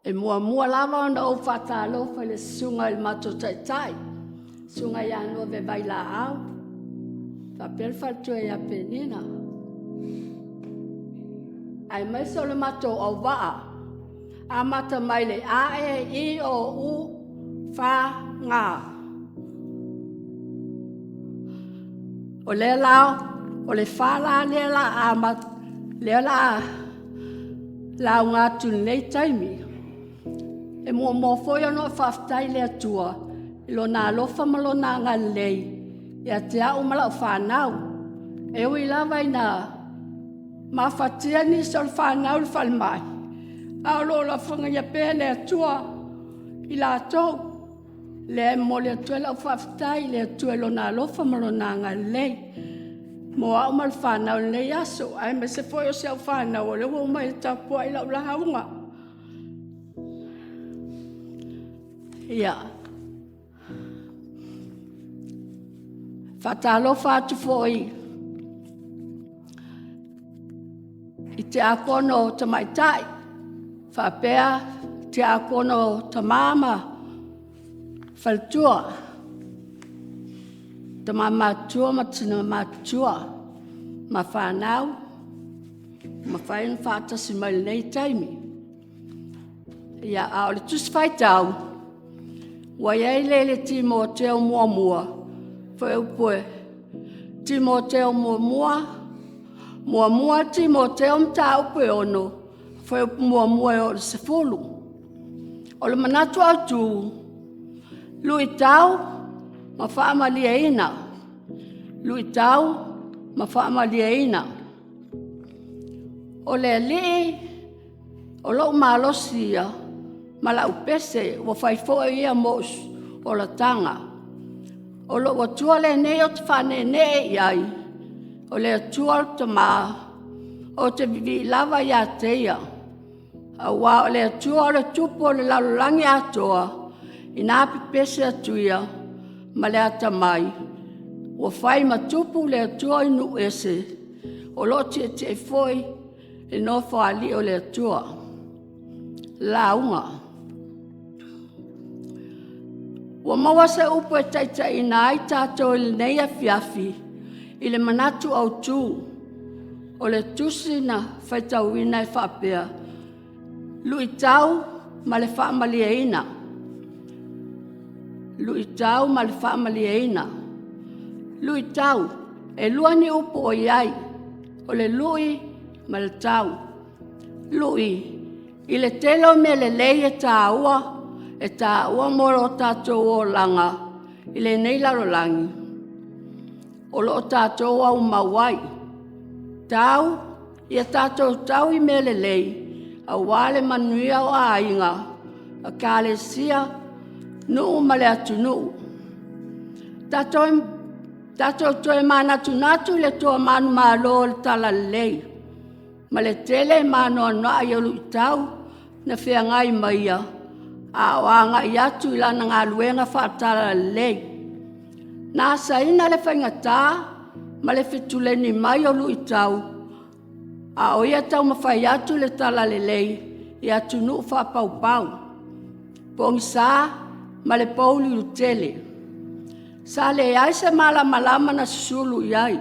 E muamua lava ona ou faatalofa i le susuga i le matou taitai, susuga ia Nuave Vailaau, faapea le faletua ia Penina, aemaise o le matou auvaa, amata mai le A, E, I, O, U, F, G. O lea la, o le fa la lea la amata, lea la lauga atu i lenei taimi. E muamua foi ona ou faafetai i le Atua i Lona alofa ma Lona agalelei ia te au ma lau fanau. E ui lava ina mafatia nisi o le fanau i le falemai, a o lo o alofagia pea e le Atua i latou. Lea e momoli atu ai lau faafetai i le Atua i Lona alofa ma Lona agalelei mo au ma le fanau i lenei aso, aemaise foi o si au fanau o lea ua omai e tapuai lau lauga. Ia, faatalofa atu foi i tiakono tamaitai faapea tiakono tama ma faletua, tama matutua ma tina matutua ma fanau mafai ona faatasi mai i lenei taimi. Ia, a o le tusi faitau, ua i ai le i le Timoteo muamua, fuaiupu e Timoteo muamua, muamua Timoteo mataupu e 6, fuaiupu muamua e oo i le 10. O le manatu autu, luitau ma faamalieina, luitau ma faamalieina. O le Alii o lou malosi ia ma lau pese, ua fai foi ia mou olataga. O lou Atua lenei ou te faaneenee i ai, o le Atua o le Tama, ou te vivii lava ia te Ia. Aua o le Atua o le Tupu o le lalolagi atoa, ina pepese atu ia ma le atamai, ua fai ma tupu le Atua i nuu ese, o lo o tietie foi i le Nofoalii o le Atua. Lauga. Ua maua se upu e taitaiina ai tatou i lenei afiafi i le manatu autu o le tusi na faitauina e faapea, Luitau ma le Faamalieina. Luitau ma le Faamalieina. Luitau, e lua ni upu o i ai, o le lui ma le tau. Lui, i le tele o mea lelei e taua, e taua mo lo tatou olaga i lenei lalolagi, o lo o tatou aumau ai. Tau, ia tatou tau i mea lelei, aua le manuia o aiga, ekalesia, nuu ma le atunuu. Tatou toe manatunatu i le toa manumalo o le Talalelei ma le tele ma anoanoai o luitau na feagai ma ia a o agai atu i lana galuega faale-Talalelei. Na asaina le faigata ma le fetuleni mai o luitau a o ia taumafai atu le Talalelei i atunuu faapaupau, pogisa ma le pouliuli tele. Sa leai se malamalama na susulu i ai.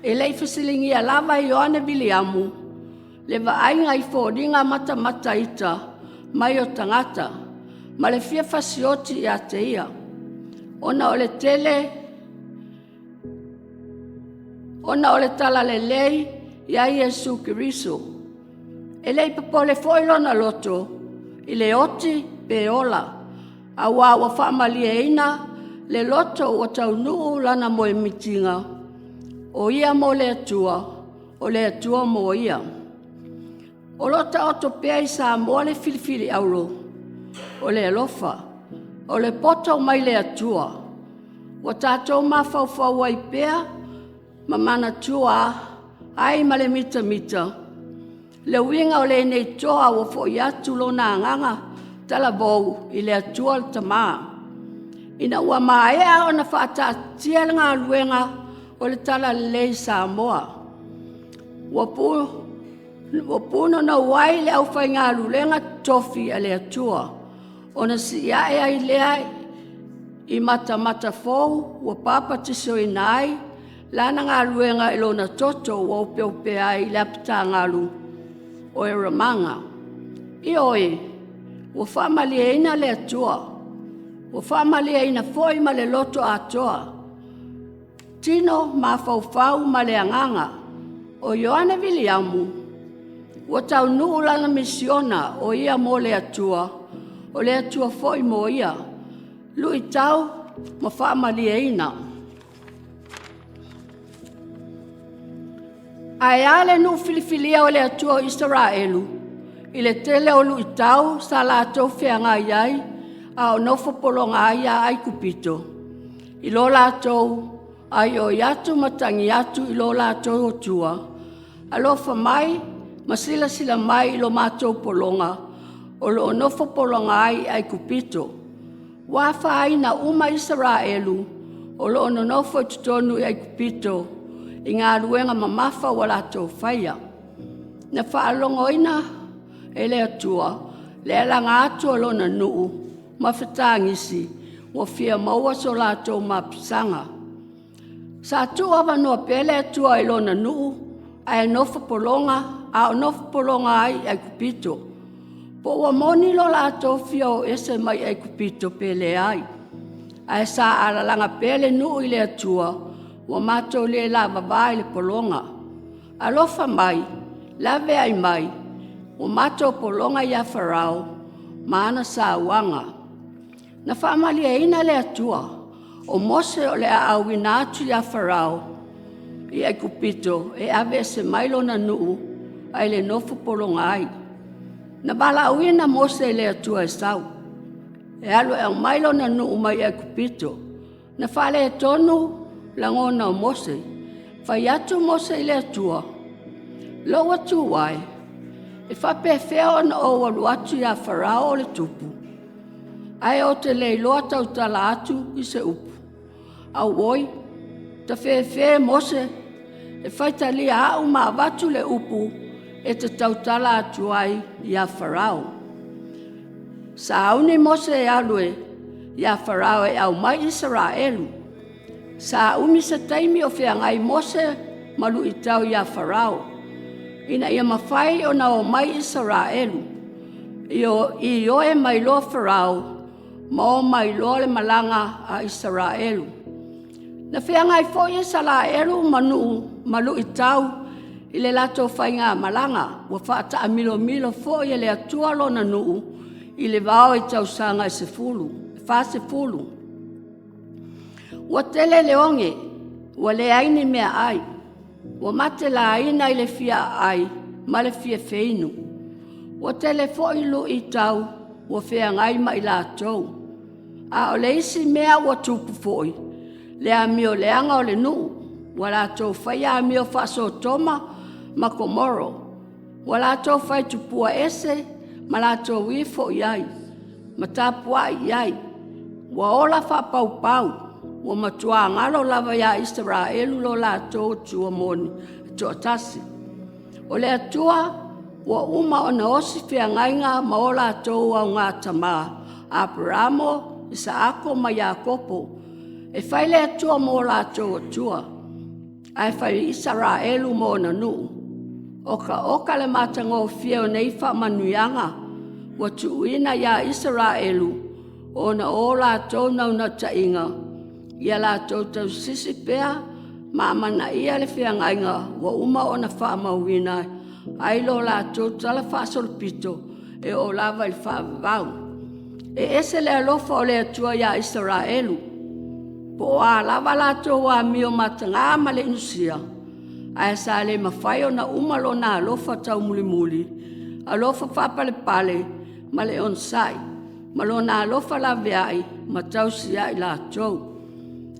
E le i fesiligia lava e Ioane Viliamu le vaaiga i foliga matamata ita mai o tagata ma le fia fasioti ia te ia, ona o le tele ona o le talalelei ia Iesu Keriso. E le i popole foi lona loto i le oti pe ola, aua ua faamalieina le loto ua taunuu lana moemitiga, o ia mo le Atua, o le Atua mo ia. O lo o taoto pea i Samoa le filifili auro, o le alofa, o le poto mai le Atua. Ua tatou mafaufau ai pea ma manatua ai ma le mitamita le uiga o lenei toa ua foi atu lona agaga talavou i le Atua le Tama. Ina ua maea ona faataatitia le galuega o le Talalelei i Samoa, ua Ua punonou ai le aufaigaluega totofi a le Atua, ona sii ae ai lea i matamatafou ua papatisoina ai lana galuega i lona toto ua opeopea ai i le apitagalu o Eramaga. Ioe, ua faamalieina le Atua, ua faamalieina foi ma le loto atoa, tino, mafaufau ma le agaga. O Ioane Viliamu, ua taunuu lana misiona o ia mo le Atua, o le Atua foi mo ia, luitau ma faamalieina. Ae a le nuu filifilia o le Atua o Isaraelu i le tele o luitau sa latou feagai ai a o nofo pologa ai ia Aikupito, i lo latou aioi atu ma tagi atu i lo latou Atua, “Alofa mai ma silasila mai i lo matou pologa o lo o nofo pologa ai i Aikupito. Ua afaina uma Isaraelu o lo o nonofo i totonu i Aikupito i galuega mamafa ua latou faia. Na faalogoina e le Atua le alaga atu o Lona nuu ma fetagisi ua fia maua so latou mapusaga. Sa tuuavanoa pea le Atua i Lona nuu ae nofo pologa a o nofo pologa ai i Aikupito. Po ua moni lo latou fia o ese mai Aikupito pe leai, ae sa alalaga pea le nuu i le Atua ua matou le lavava i le pologa. Alofa mai, laveai mai, ua matou pologa ia Farao ma ana sauaga.” Na faamalieina le Atua o Mose o le a auina atu ia Farao i Aikupito e aveese mai lona nuu ae le nofo pologa ai. Na valaauina Mose e le Atua e sau, e alu e aumai lona nuu mai Aikupito. Na faaletonu lagona o Mose, fai atu Mose i le Atua, “Lou Atua e, e faapefea ona ou alu atu ia Farao o le tupu, ae ou te le iloa tautala atu i se upu?” Auoi, tafefe Mose e faitalia au ma avatu le upu e te tautala atu ai ia Farao. Sauni Mose e alu e ia Farao e aumai Isaraelu. Sa umi se taimi o feagai Mose ma luitau ia Farao ina ia mafai ona o mai Isaraelu. Ioe mai loa Farao ma o mai loa le malaga a Isaraelu. Na feagai foi Isaraelu ma nuu ma luitau i le latou faigamalaga. Ua faataamilomilo foi e le Atua lona nuu i le vao i tausaga e 10, 40. Ua tele le oge, ua leai ni meaai, ua matelaina i le fia aai ma le fia feinu. Ua tele foi luitau ua feagai ma i latou. A o le isi mea ua tupu foi, le amio leaga o le nuu, ua latou faia amio faa-Sotoma ma Komoro, ua latou fai tupua ese ma latou ifo i ai ma tapuai i ai. Ua ola faapaupau, ua matua galo lava ia Isaraelu lo latou Atua moni e toatasi. O le Atua ua uma ona osi feagaiga ma o latou augatama, Aperamo, Isaako ma Iakopo, e fai le Atua mo latou Atua, ae fai Isaraelu ma ona nuu. Okaoka le matagofie o nei faamanuiaga ua tuuina ia Isaraelu ona o latou naunautaiga ia latou tausisi pea ma amanaia le feagaiga ua uma ona faamauina ai lo latou talafaasolopito e oo lava i le faavavau. E ese le alofa o le Atua ia Isaraelu, po o a lava latou amio mataga ma le inusia, ae sa le mafai ona uma lona alofa taumulimuli, alofa faapalepale ma le onosai, ma lona alofa laveai ma tausi ai latou.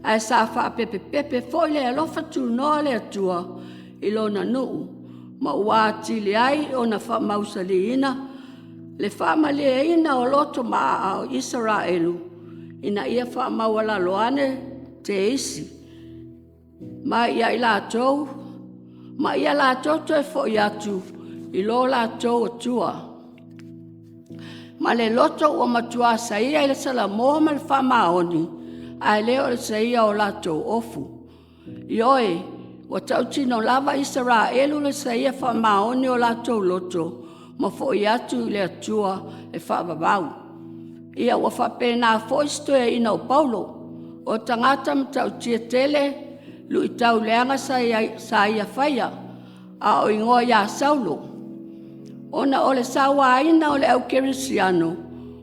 Ae sa faapepepepe foi le alofa tunoa o le Atua i lona nuu ma ua atili ai ona faamausaliina le faamalieina o loto maaa o Isaraelu ina ia faamaualalo ane teisi mai ia i latou ma ia latou toe foi atu i lo latou Atua. Ma le loto ua matua saia i le salamo ma le faamaoni, ae le o le saia o latou ofu. Ioe, ua tautino lava Isaraelu le saia faamaoni o latou loto ma foi atu i le Atua e faavavau. Ia ua faapena foi si toeaina o Paulo, o tagata matautia tele luitau leaga sa ia faia, a o igoa ia Saulo. Ona o le sauaina o le au kerisiano,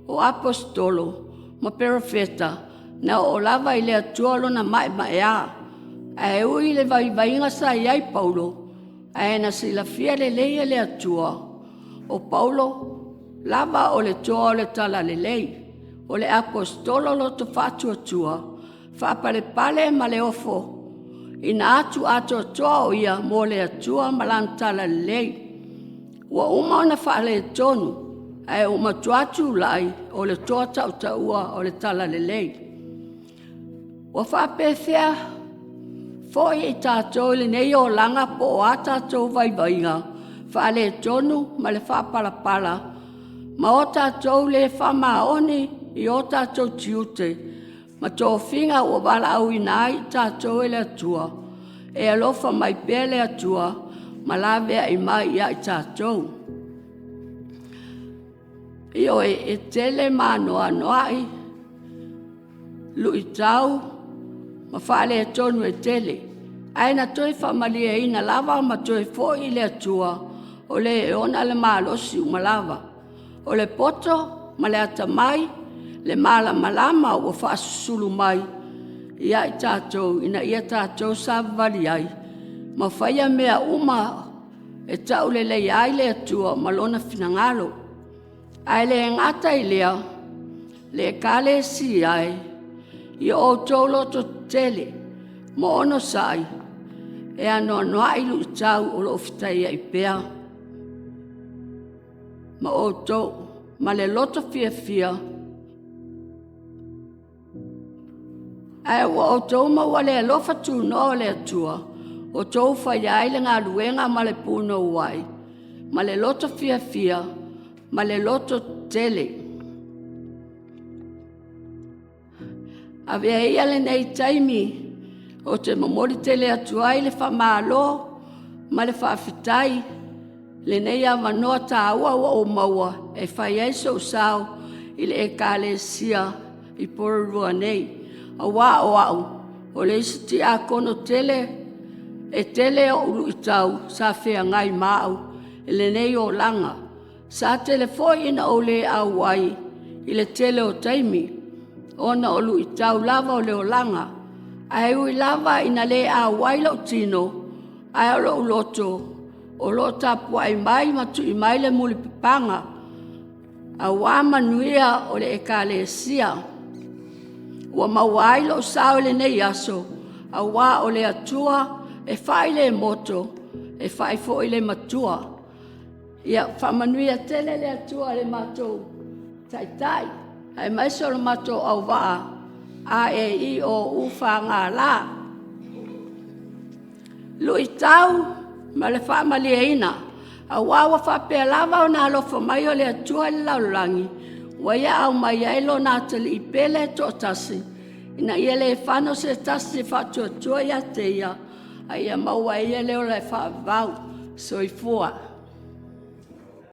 o Aposetolo ma Perofeta, na oo lava i le Atua lona maemaea. Ae ui i le vaivaiga sa i ai Paulo, ae na silafia lelei e le Atua, o Paulo lava o le toa o le talalelei, o le Aposetolo loto faatuatua, faapalepale ma le ofo ina atu atoatoa o ia mo le Atua ma Lana Talalelei. Ua uma ona faaletonu ae ua matua tulai o le toa tautaua o le talalelei. Ua faapefea foi i tatou i lenei olaga po o a tatou vaivaiga faaletonu ma le faapalepala ma o tatou le faamaoni i o tatou tiute ma tofiga ua valaauina ai i tatou e le Atua. E alofa mai pea le Atua ma laveai mai ia i tatou. Ioe, e tele ma anoanoai luitau ma faaletonu e tele, ae na toe faamalieina lava ma toe foi i le Atua o le e ona le malosi uma lava. O le poto ma le atamai, le malamalama ua faasusulu mai ia i tatou ina ia tatou savavali ai ma faia mea uma e tauleleia ai le Atua ma Lona finagalo. Ae le gata i lea le Ekalesia e, ia outou lototetele ma onosai e anoanoai luitau o lo o fetaiai pea ma outou ma le loto fiafia, ae ua outou maua le alofa tunoa o le Atua ua outou faia ai le galuega ma le punouai ma le loto fiafia ma le loto tetele. Avea ia lenei taimi ou te momoli tele atu ai le faamalo ma le faafetai i lenei avanoa taua ua ou maua e fai ai sou sao i le Ekalesia i Porirua nei, aua o au o le isi tiakono tele e tele o'u luitau sa feagai ma au i lenei olaga. Sa tele foi ina ou le auai i le tele o taimi ona o luitau lava o le olaga, ae ui lava ina le auai lou tino, ae o lou loto o lo o tapuai mai ma tui mai le mulipapaga aua manuia o le Ekalesia. Ua maua ai lou sao i lenei aso aua o le Atua e fai le moto e fai foi le matua. Ia faamanuia tele le Atua i le matou Taitai aemaise o le matou auvaa A E I O U F G L. Luitau ma le faamalieina, aua ua faapea lava ona alofa mai o le Atua i le lalolagi, ua Ia aumai ai Lona Atalii Pele e toatasi, ina ia le fano se tasi e faatuatua ia te Ia, a ia maua e Ia le ola e faavavau. Soifua.